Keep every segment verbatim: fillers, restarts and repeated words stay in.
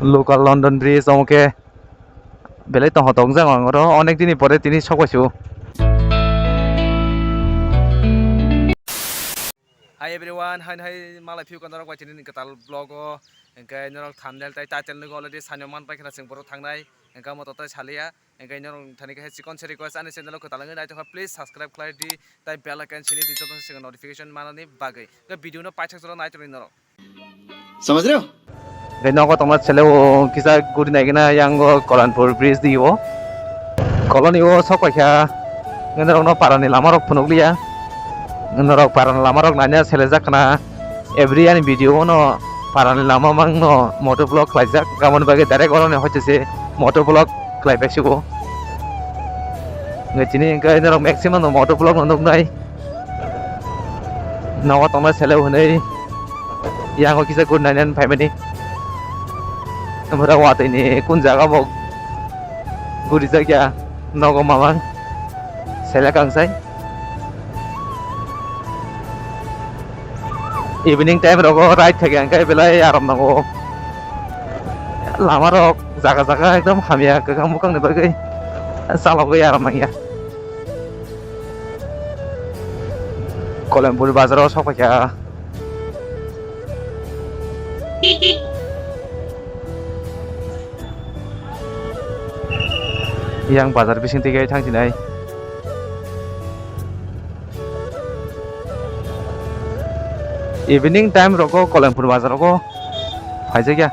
Local London Bridge omo khe belai tongthok tongjak ang oro, onek dini pore tini sok paisio. Hi everyone, hai hai malai phiu kono rok bai tini kwtal vlog o, hwnkhe norok thumbnail tai title nugwi already saino man paikha na chwng borok thangnai, hwnkhe amo to tai saliya, hwnkhe norok thani khe chikon se request ani channel o kwtal wngwi naitokha, please subscribe khlai di, tai bell icon sini di joto se notification manani bagwi. Hwnkhe video no paithak jora naitokni norok. Samajh rahe ho? Tei nogo tongma sele o kisa guri nai gana yang o Kolanpur bridge di o. Koloni o sok paikha. Norok no parani lama rok phunuk liya. Norok parani lama rok nanya sele jak khna. Every ani video o no parani lama mang no moto vlog khlai jak. Gamoni bagwi direct oro ni hoite se moto vlog khlai pai sigo. Ngai tini hwnkhe norok maximum no moto vlog no nuk nai. Nogo tongma sele hwnwi yango kisa guri nainani phaimani. Amora watwi ni kun jaga bo guri jakya nogo mamang sele kangsai. Evening time rogo ride thakya hwnkhe belai aram nango. Lama rok jaga jaga ekdom hamya kwkhwrang bwkhwrang ni bagwi chalogwi aram nangya. Kolempur bazar o sok paikha. Yang bazar bising twi thang sinai. Evening time rogo Kolempur bazar rogo phaijakya.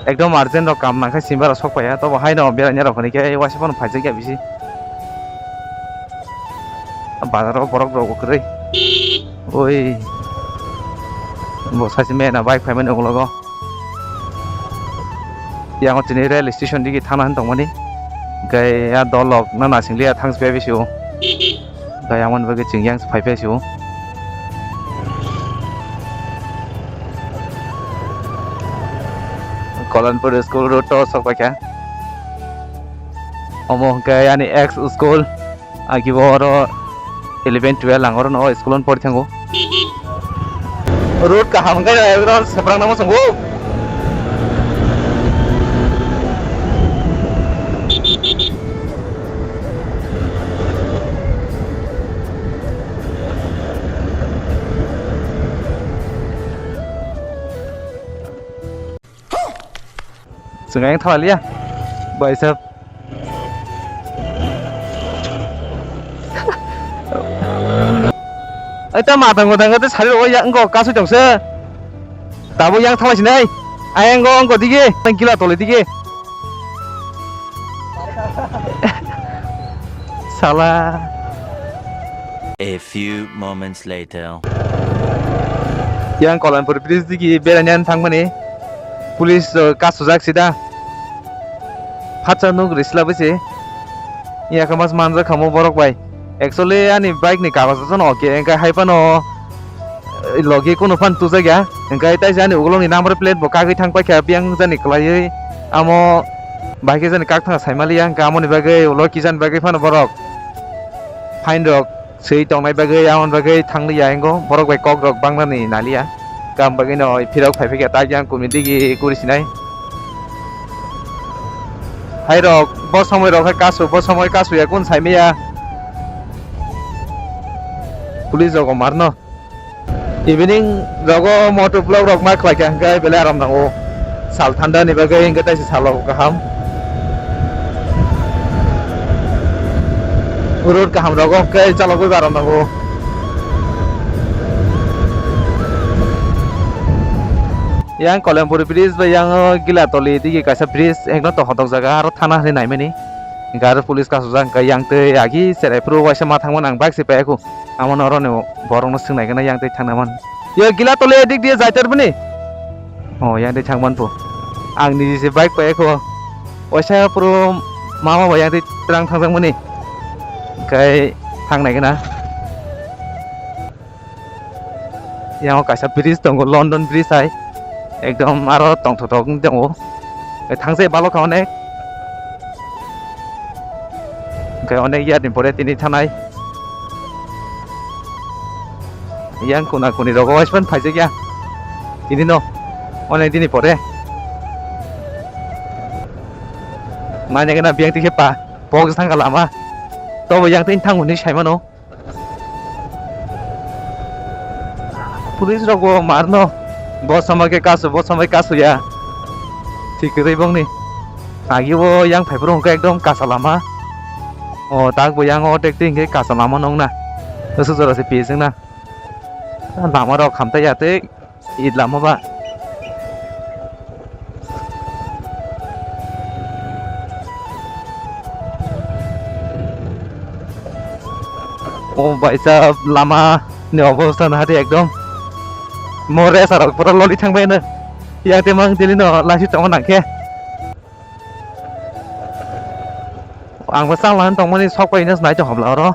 Ekdom urgent rok kam nangkhe simba rok sok paiya. Tobo haino beraina rok hwnwi khe waisa phano phaijakya bisi. Bazar o borok rok bo kwrwi. Oi. Bo sachi mena bike phaimani ulogo. Yang o tini rail station digi thangna hin tongmani. Hwnkhe ya dolok na naising liya thang si phai bisio. Hwnkhe yang mani bagwi chwng yang si phai phai sio. Kolanpur school road o sok paikha. Omo hwnkhe ani ex school. Agi bo oro eleven twelve ang oro no school on pori thango. Road kaham khe oro sebrang nangma chwngo. Chwng ayang thala liya. Bai sab. Ai ta matang matang te sari rok yang ko kasu jong se. Tabo yang thala sinai. Ayang go ang ko dige. Ang kila tole dige. Sala. A few moments later. Yang Kolanpur bridge digi beraina thangmani police, uh, kasujak sida. Phatsa nuk risla bwse. Iya khe mas manjak khamu borok bai. Actually ani bike ni kagoj jono okay, hwnkhe hai phano, eh, logi kunu phan tujak ya. Hwnkhe taisa ani ukulok ni number plate bo kagwi thang paikha, biyang jani kwlaiwi amo bai khe jani kak thang saimaliya, hwnkhe amoni bagwi ulo kijan bagwi phano borok fine rok swi tongnai bagwi, amoni bagwi thangli ya ingo, borok bai kok rok bangnani naliya, kam bagwi no phirok phai phikya tak yang kumi digi guri sinai. Hai rok bo somoi rok hai kasu, bo somoi kasu ya kun saimaya. Police rok marno. Evening rogo motor vlog rok ma khlai kha hwnkhe belai aram nango. Sal thanda ni bagwi hwnkhe taisa salo kaham. Road kaham rogo hwnkhe chalogwi aram nango. Yang Kolempur bridge bai yang Gilatoli digi kaisa bridge ekno to hotok jaga aro thana hinwi naimani. Hwnkhe aro police kasujak hwnkhe yang tei agi cherai phuru waisa ma thangmani ang bike se paiya khu. Amo no oro ni borok no swngnai gana yang tei thangna man. Yo Gilatoli edik diye jaitor bini. O yang tei thangman phu. Ang niji se bike paiya khu. Waisa phuru mama bo yang tei twrang thangjak mani. Hwnkhe thangnai gana. Yang o kaisa bridge tongo, London Bridge hai. Ekdom aro tongthok thok wng tongo. Thangjai balok kha onek. Hwnkhe onek year ni pore tini thanai. Yang kuna kuni rogo waispan phaijak ya. Tini no onek dini pore. Manya gana biyang tikhe pa, pok jang lama. Tobo yang twi thang hwnwi saimano. Police rok bo marno. Bo somoi khe kasu, bo somoi kasu ya. Thik kwrwi bongni. Agi bo yang phai phuru hwnkhe ekdom kasa lama. O tak bo yang o tek twi hwnkhe kasa lama nongna. Aswk jora se piyes wngna. Lama rok hamtai ya tei. Id lama ba. O baisa lama ni obostha nahari ekdom. Mo resa rok pura loli thangbai no. Yang te mang dili no lasi tongma nangkhe. Ang bo chang lan tongmani sok pai no nai tong habla oro.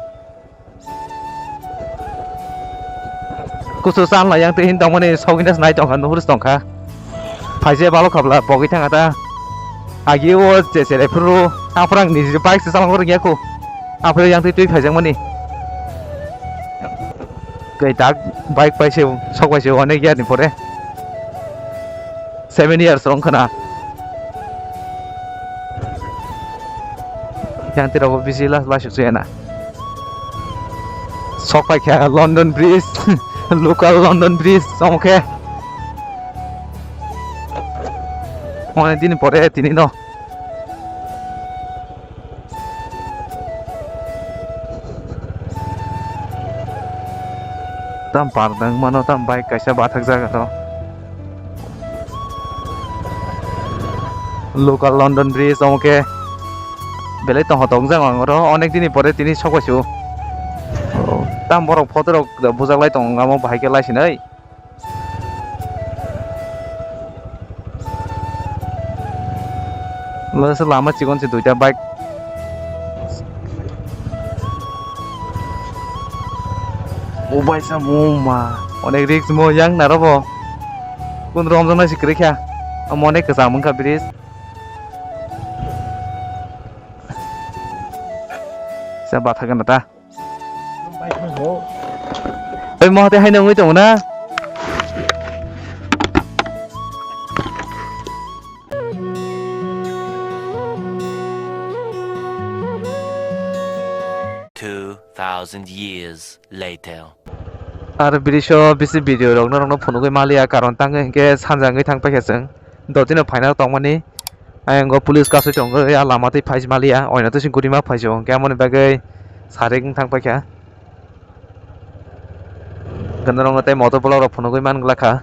Kusu chan la yang twi hin tongmani sogwi na nai tongkha, nuhur tongkha. Phaise balo khabla pogwi thangkha ta. Agi o che che le phuru, aphuru ang niji bike se chalangwi rwngya khu. Aphuru yang twi twi phaijakmani. Kai tak bike paise, sok paise onek year ni pore. Seven years wng khna. Yang tira bo bisi la la suk suyana. Sok pai kha London Bridge, local London Bridge, omo khe. Onek din pore tini no. Tam par dang mano, tam bike kaisa bathak jaga to. Local London Bridge omo khe belai tongthok tongjak ang oro, onek dini pore tini sok paisio. Tam borok photo rok bujaklai tongo, amo bahai khe laisinai. Lasa lama chikon se duita bike. O baisa mo ma. Onek risk mo yang naro bo. Kun rom jona si kri kha. Amo onek kasa mung kha bridge. Sa batha gana ta. Oi, mo hate haino wngwi tongo na? Two thousand years later. Aro biriso bisi video rok norokno phunugwi maliya, karon tangwi hinkhe sanja wngwi thang paikha chwng. Dotino phaina tongmani. Ayang o police kasui tongo, ya lama twi phai maliya, oina twi sing gurima phai sio, hwnkhe amoni bagwi sarik wng thang paikha. Ganarok tei motor block rok phunugwi man glakha.